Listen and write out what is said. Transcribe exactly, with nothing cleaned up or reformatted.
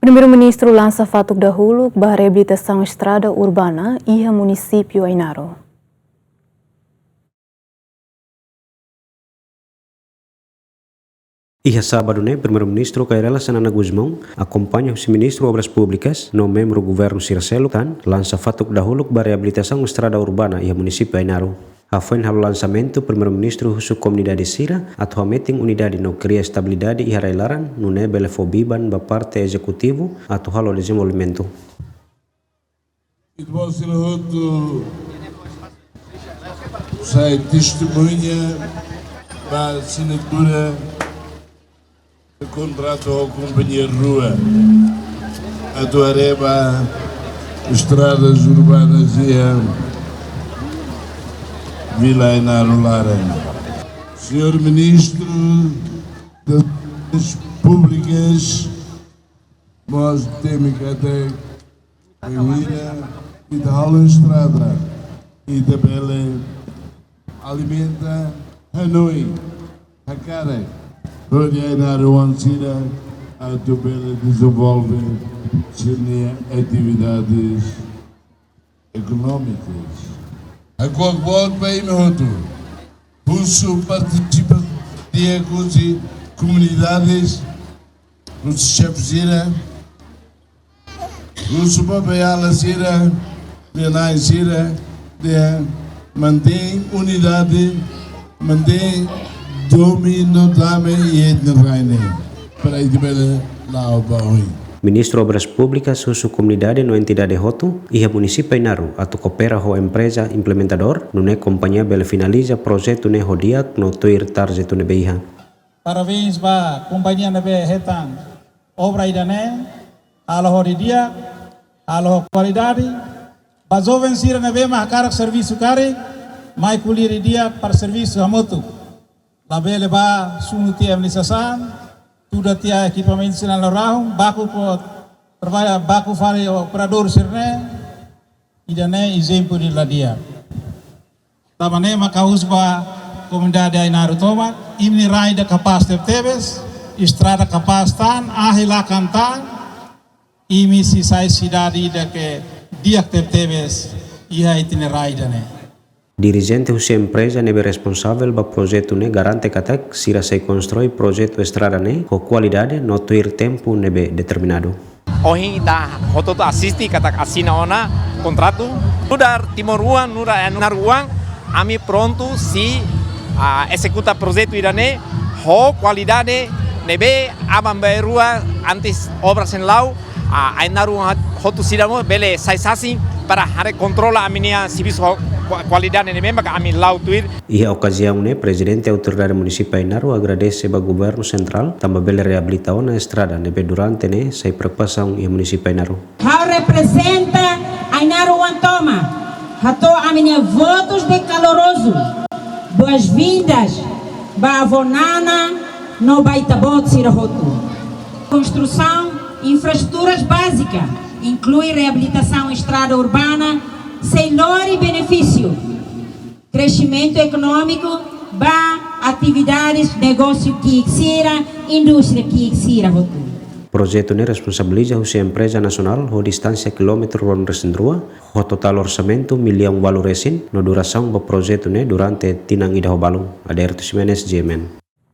Primeiru-Ministru lansa fatuk dahuluk ba reabilitasaun estrada urbana iha munisípiu Ainaro. Iha sábadu ne'e, Primeiru-Ministru Kay Rala Xanana Gusmão, akompaña husi Ministru Obras Públikas no membru governu sira seluk tan, lansa fatuk dahuluk ba reabilitasaun estrada urbana iha munisípiu Ainaro. Hafoin halo lansamentu, Primeiru-Ministru husu komunidade sira atu hametin unidade no kria estabilidade iha rai-laran, nune'e bele fó biban ba parte ezekutivu atu halo dezenvolvimentu. Ita-boot sira hotu sai testemuña ba asinatura de kontratu ho kompañia rua atu haree ba estradas urbanas iha Vila Ainaro laran. Señór Ministru das Obras Públikas, mós temi katak bainhira ita halo estrada, ita bele alimenta hanoin, hakarak, hodi Ainaroan sira atu bele dezenvolve sira-nia atividades ekonómikas. Ha'u hakuak boot ba imi hotu, husu partisipa di'ak husi komunidades, husi xefe sira, husu ba beiala sira, beiala sira, de mantein unidade, mantein domin no dame iha ita-nia rai ne'e, para ita bele la'o ba oin. Ministru Obras Públikas husu komunidade no entidade hotu iha munisípiu Ainaro atu koopera ho empreza implementadór, nune'e kompañia bele finaliza projetu ne'e ho di'ak no tuir tarjetu ne'ebé iha. Parabéns ba kompañia ne'ebé hetan obra ida-ne'e, halo ho di'ak, halo ho kualidade. Ba joven sira ne'ebé mak hakarak servisu karik, mai ko'alia di'ak para servisu hamutuk. Labele ba sunu tiha administrasaun, tuda tiha ekipamentu sira la rahun, baku ko trabalha, baku fali operadór sira-ne'e, ida-ne'e ezemplu ida la di'ak. Tanba ne'e mak ha'u husu ba komunidade Ainaro tomak, imi-nia rai ida kapás tebetebes, estrada kapás tan, ahi lakan tan, imi sei sai sidade ida ke di'ak tebetebes iha ita-nia rai ida-ne'e. Dirijente husi empreza ne'ebé responsavel ba projetu ne'e garante katak sira sei konstrui projetu estrada ne'e ho kualidade no tuir tempu ne'ebé determinadu. Ohin ita hotu-hotu asiste katak asina ona kontratu. Nu'udar timoroan, nu'udar Ainaroan, ami prontu sei, ah, ezekuta projetu ida-ne'e ho kualidade ne'ebé aban-bainrua antes obra sei la'o, ah, Ainaroan hotu sira mós bele sai sasin para haree kontrola ami-nia servisu ho kua-, kualidade ne'ebé mak ami la'o tuir. Iha okaziaun ne'e, Prezidente Autoridade Munisípiu Ainaro agradese ba Governu Sentrál tanba bele reabilita ona estrada ne'ebé durante ne'e sai preokupasaun iha munisípiu Ainaro. Ha'u reprezenta Ainaroan tomak, hato'o ami-nia votus de kalorozu boas-vindas ba avó Nana no ba ita-boot sira hotu. Konstrusaun infraestruturas bázikas, inklui reabilitasaun estrada urbana, sei lori benefísiu kresimentu ekonómiku ba atividades negósiu ki'ik sira, indústria ki'ik sira hotu. Projetu ne'e responsabiliza husi empreza nasionál ho distánsia kilómetru ruanulu-resin-rua, ho totál orsamentu millaun ualu resin, no durasaun ba projetu ne'e durante tinan ida ho balun. Aderto Ximenes, G M N.